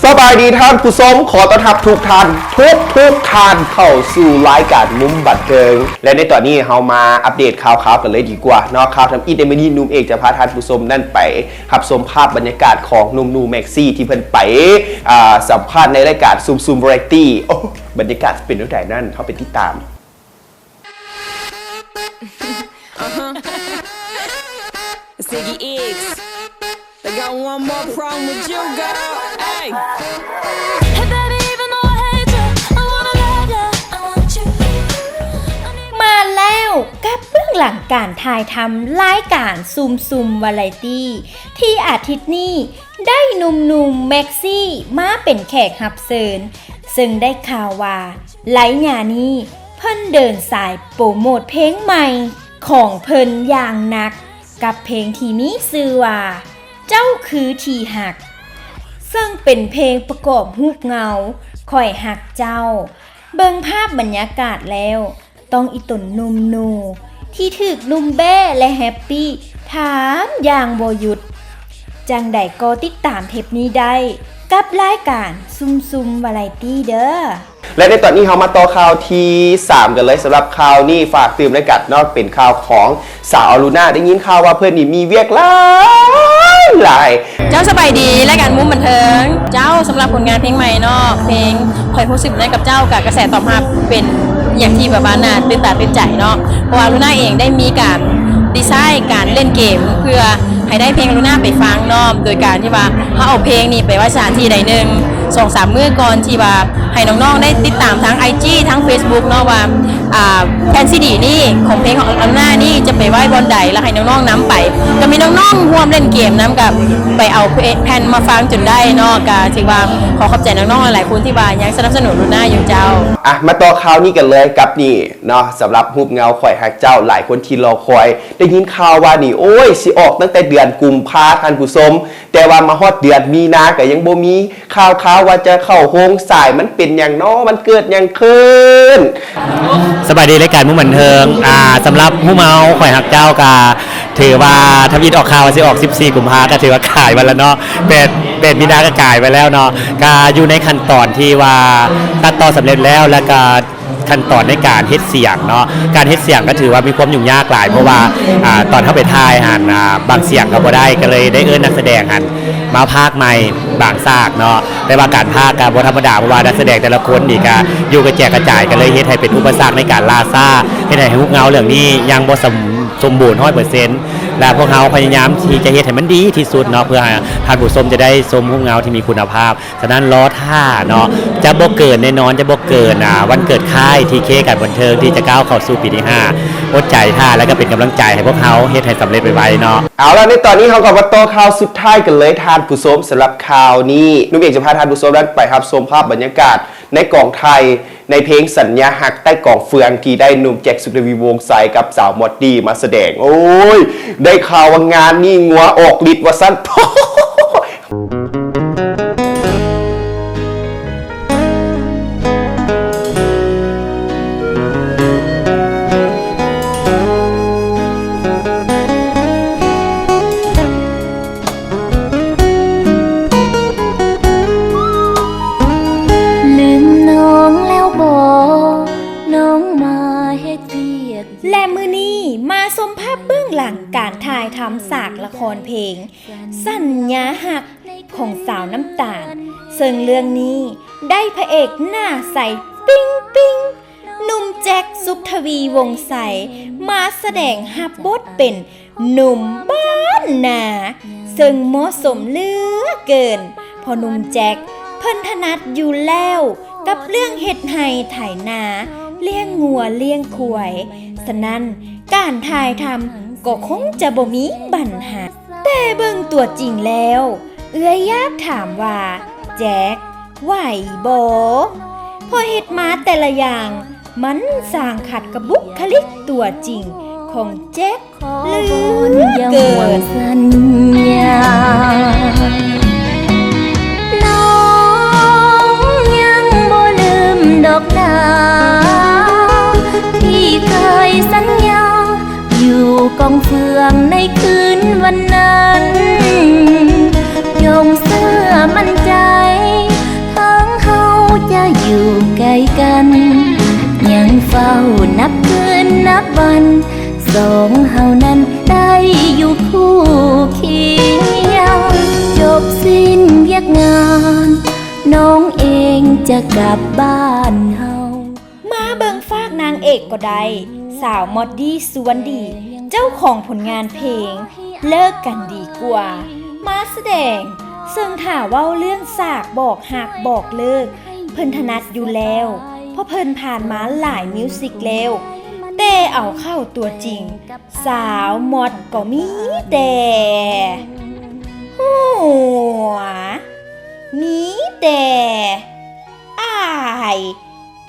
ສະບາຍດີທ່ານຜູ້ຊົມ, ຂໍຕ້ອນຮັບທຸກທ່ານ ທຸກໆທ່ານເຂົ້າສູ່ລາຍການມຸມບັນເທີງ ແລະ ໃນຕອນນີ້ເຮົາມາອັບເດດຂ່າວໆກັນເລີຍດີກວ່າເນາະ. ຂ່າວທຳອິດໃນມື້ນີ້ ໜຸ່ມເອກຈະພາທ່ານຜູ້ຊົມນັ້ນໄປຮັບຊົມພາບບັນຍາກາດຂອງໜຸ່ມນູແມັກຊີ ທີ່ເພິ່ນໄປ ອ່າ ສຳພາດໃນລາຍການຊຸມໆວາຣາຍຕີ້. ໂອ້ ບັນຍາກາດຈະເປັນແນວໃດນັ້ນ ເຮົາໄປຕິດຕາມ. Uh-huh. Ziggy Iggs. They got one more problem with you, girl. Hey. Hey, baby, even though I hate you, I wanna love you. I want you. ມາແລ້ວກັບເບື້ອງຫຼັງການຖ່າຍທຳລາຍການຊຸມໆວາຣາຍຕີ້ ທີ່ອາທິດນີ້ໄດ້ໜຸ່ມນູແມັກຊີມາເປັນແຂກຮັບເຊີນ, ເຊິ່ງໄດ້ຂ່າວວ່າໄລຍະນີ້ ເພິ່ນເດີນສາຍໂປຣໂມດເພງໃໝ່ຂອງເພິ່ນຢ່າງໜັກ ກັບເພງທີ່ມີຊື່ວ່າ ເຈົ້າຄືທີ່ຮັກ ເຊິ່ງເປັນເພງປະກອບຮູບເງົາ ຂ້ອຍຮັກເຈົ້າ. ເບິ່ງພາບບັນຍາກາດແລ້ວ ຕ້ອງອີ່ຕົນໜຸ່ມນູທີ່ຖືກໜຸ່ມແບ້ ແລະ ແຮັບປີ້ ຖາມຢ່າງບໍ່ຢຸດ. ຈັ່ງໃດກໍຕິດຕາມເທບນີ້ໄດ້ກັບລາຍການຊຸມໆວາຣາຍຕີ້ເດີ. ແລະ ໃນຕອນນີ້ເຮົາມາຕໍ່ຂ່າວທີສາມກັນເລີຍ. ສຳລັບຂ່າວນີ້ຝາກຕື່ມນຳກັນເນາະ ເປັນຂ່າວຂອງສາວອາລຸນາ. ໄດ້ຍິນຂ່າວວ່າເພິ່ນນີ້ມີວຽກຫຼາຍໆ. ເຈົ້າ ສະບາຍດີລາຍການມຸມບັນເທີງ. ເຈົ້າ ສຳລັບຜົນງານເພງໃໝ່ເນາະ ເພງ ຂ້ອຍຮູ້ສຶກໄດ້ກັບເຈົ້າ ກະກະແສຕອບຮັບເປັນຫຍັງທີ່ແບບວ່າໜ້າຕື່ນຕາຕື່ນໃຈເນາະ ເພາະວ່າອາລຸນາເອງໄດ້ມີການດີໄຊນ໌ການຫຼິ້ນເກມ ເພື່ອໃຫ້ໄດ້ເພງອາລຸນາໄປຟັງເນາະ ໂດຍການທີ່ວ່າເຮົາເອົາເພງນີ້ໄປໄວ້ສະຖານທີ່ໃດໜຶ່ງ ສອງສາມມື້ກ່ອນທີ່ວ່າໃຫ້ນ້ອງໆໄດ້ຕິດຕາມທາງໄອຈີ ທາງເຟສບຸກເນາະ ວ່າ ອ່າ ແຜ່ນຊີດີນີ້ຂອງເພງຂອງອາລຸນານີ້ຈະໄປໄວ້ບ່ອນໃດ ແລ້ວໃຫ້ນ້ອງໆນຳໄປ ກະມີນ້ອງໆຮ່ວມຫຼິ້ນເກມນຳ ກະໄປເອົາແຜ່ນມາຟັງຈົນໄດ້ເນາະ ກະຖືວ່າ ຂໍຂອບໃຈນ້ອງໆຫຼາຍໆຄົນທີ່ວ່າຍັງສະໜັບສະໜູນອາລຸນາຢູ່ເຈົ້າ. ອ່ະ ມາຕໍ່ຂ່າວນີ້ກັນເລີຍກັບນີ້ເນາະ ສຳລັບຮູບເງົາຂ້ອຍຮັກເຈົ້າ ຫຼາຍຄົນທີ່ລໍຄອຍ ໄດ້ຍິນຂ່າວວ່ານີ້ ໂອ້ຍ ຊິອອກຕັ້ງແຕ່ເດືອນກຸມພາ ທ່ານຜູ້ຊົມ ແຕ່ວ່າມາຮອດເດືອນມີນາກະຍັງບໍ່ມີຂ່າວຄາວວ່າຈະເຂົ້າໂຮງສາຍ ມັນເປັນຫຍັງນໍ ມັນເກີດຫຍັງຂຶ້ນ? ສະບາຍດີລາຍການມຸມບັນເທີງ. ອ່າ ສຳລັບຮູບເງົາຂ້ອຍຮັກເຈົ້າ ກະຖືວ່າທຳອິດອອກຂ່າວວ່າຊິອອກສິບສີ່ກຸມພາ ກະຖືວ່າກາຍໄປແລ້ວເນາະ ແປດ ແປດມີນາກະກາຍໄປແລ້ວເນາະ ກະຢູ່ໃນຂັ້ນຕອນທີ່ວ່າຕັດຕໍ່ສຳເລັດແລ້ວ ແລ້ວກະ ຂັ້ນຕອນໃນການເຮັດສຽງເນາະ ການເຮັດສຽງກະຖືວ່າມີຄວາມຫຍຸ້ງຍາກຫຼາຍ ເພາະວ່າ ອ່າ ຕອນເຮົາໄປຖ່າຍຫັ້ນ ອ່າ ບາງສຽງກະບໍ່ໄດ້ ກະເລີຍໄດ້ເອີ້ນນັກສະແດງຫັ້ນມາພາກໃໝ່ບາງສາກເນາະ ແຕ່ວ່າການພາກກະບໍ່ທຳມະດາ ເພາະວ່ານັກສະແດງແຕ່ລະຄົນນີ້ກະຢູ່ກະແຈກກະຈາຍ ກະເລີຍເຮັດໃຫ້ເປັນອຸປະສັກໃນການລ່າຊ້າ ເຮັດໃຫ້ຮູບເງົາເລື່ອງນີ້ຍັງບໍ່ສົມ ສົມບູນຮ້ອຍເປີເຊັນ ແລະ ພວກເຮົາພະຍາຍາມທີ່ຈະເຮັດໃຫ້ມັນດີທີ່ສຸດເນາະ ເພື່ອໃຫ້ທ່ານຜູ້ຊົມຈະໄດ້ຊົມຮູບເງົາທີ່ມີຄຸນນະພາບ. ສະນັ້ນລໍຖ້າເນາະ ຈະບໍ່ເກີນແນ່ນອນ ຈະບໍ່ເກີນ ອ່າ ວັນເກີດຄ້າຍ ທີເຄ ການບັນເທີງ ທີ່ຈະກ້າວເຂົ້າສູ່ປີທີຫ້າ ອົດໃຈຖ້າ ແລະ ກະເປັນກຳລັງໃຈໃຫ້ພວກເຮົາເຮັດໃຫ້ສຳເລັດໄວໆເນາະ. ເອົາລະ ໃນຕອນນີ້ເຮົາກະມາຕໍ່ຂ່າວສຸດທ້າຍກັນເລີຍທ່ານຜູ້ຊົມ. ສຳລັບຂ່າວນີ້ ໜຸ່ມເອກຈະພາທ່ານຜູ້ຊົມນັ້ນໄປຮັບຊົມພາບບັນຍາກາດໃນກອງຖ່າຍ ໃນເພງສັນຍາຮັກໃຕ້ກອງເຟືອງ ທີ່ໄດ້ໜຸ່ມແຈັກ ສຸກທະວີ ວົງໄຊ ກັບສາວມອດດີ້ມາສະແດງ. ໂອ້ຍ ໄດ້ຂ່າວວ່າງານນີ້ງົວອອກລິດວ່າຊັ້ນ. ລືມນ້ອງແລ້ວບໍ ນ້ອງມາເຮັດວຽກ. ແລະ ມື້ນີ້ມາຊົມພາບເບື້ອງຫຼັງການຖ່າຍທຳສາກລະຄອນເພງ ສັນຍາຮັກ ຂອງສາວນ້ຳຕານ ເຊິ່ງເລື່ອງນີ້ໄດ້ພະເອກໜ້າໃສປິງປິງ ໜຸ່ມແຈັກ ສຸກທະວີ ວົງໄຊ ມາສະແດງຮັບບົດເປັນ ໜຸ່ມບ້ານນາ ເຊິ່ງເໝາະສົມເຫຼືອເກີນ ເພາະໜຸ່ມແຈັກເພິ່ນຖະໜັດຢູ່ແລ້ວກັບເລື່ອງເຮັດໄຮ່ໄຖນາ, ລ້ຽງງົວລ້ຽງຄວາຍ, ສະນັ້ນ ການຖ່າຍທຳກໍຄົງຈະບໍ່ມີບັນຫາ. ແຕ່ເບິ່ງຕົວຈິງແລ້ວ ເອື້ອຍຢາກຖາມວ່າ ແຈັກ ໄຫວບໍ່? ເພາະເຮັດມາແຕ່ລະຢ່າງ ມັນຊ່າງຂັດກັບບຸກຄະລິກຕົວຈິງຂອງແຈັກເຫຼືອເກີນ. ນ້ອງຍັງບໍ່ລືມດອກນາ ທີ່ເຄີຍສັນຍາ ຢູ່ກອງເຟືອງໃນຄືນວັນນັ້ນ ຈົ່ງເຊື່ອໝັ້ນໃຈ ວັນ ສອງເຮົານັ້ນໄດ້ຢູ່ຄູ່ຄຽງ ຈົບສິ້ນວຽກງານ ນ້ອງເອງຈະກັບບ້ານເຮົາ. ມາເບິ່ງຟາກນາງເອກກໍໄດ້ ສາວມອດດີ້ ສຸວັນດີ ເຈົ້າຂອງຜົນງານເພງ ເລີກກັນດີກວ່າ ມາສະແດງ ເຊິ່ງຖ້າເວົ້າເລື່ອງສາກບອກຮັກບອກເລີກ ເພິ່ນຖະໜັດຢູ່ແລ້ວ ເພາະເພິ່ນຜ່ານມາຫຼາຍມິວສິກແລ້ວ ແຕ່ເອົາເຂົ້າຕົວຈິງ ສາວມອດກໍມີແຕ່ຫົວ ມີແຕ່ອາຍ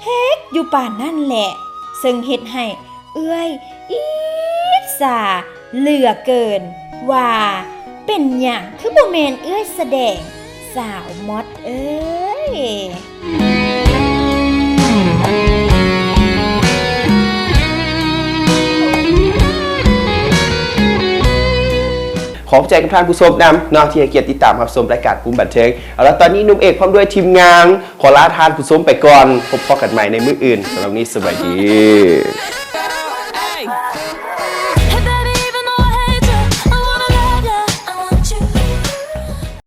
ເທັກຢູ່ປານນັ້ນແຫຼະ ເຊິ່ງເຮັດໃຫ້ເອື້ອຍອິດສາເຫຼືອເກີນ ວ່າເປັນຫຍັງຄືບໍ່ແມ່ນເອື້ອຍສະແດງ ສາວມອດເອີຍ. ຂໍຂອບໃຈກັບທ່ານຜູ້ຊົມນຳເນາະ ທີ່ໃຫ້ກຽດຕິດຕາມຮັບຊົມລາຍການພູມບັນເທີງ. ເອົາລະ ຕອນນີ້ໜຸ່ມເອກພ້ອມດ້ວຍທີມງານ ຂໍລາທ່ານຜູ້ຊົມໄປກ່ອນ ພົບພໍ້ກັນໃໝ່ໃນມື້ອື່ນ. ສຳລັບມື້ນີ້ ສະບາຍດີ.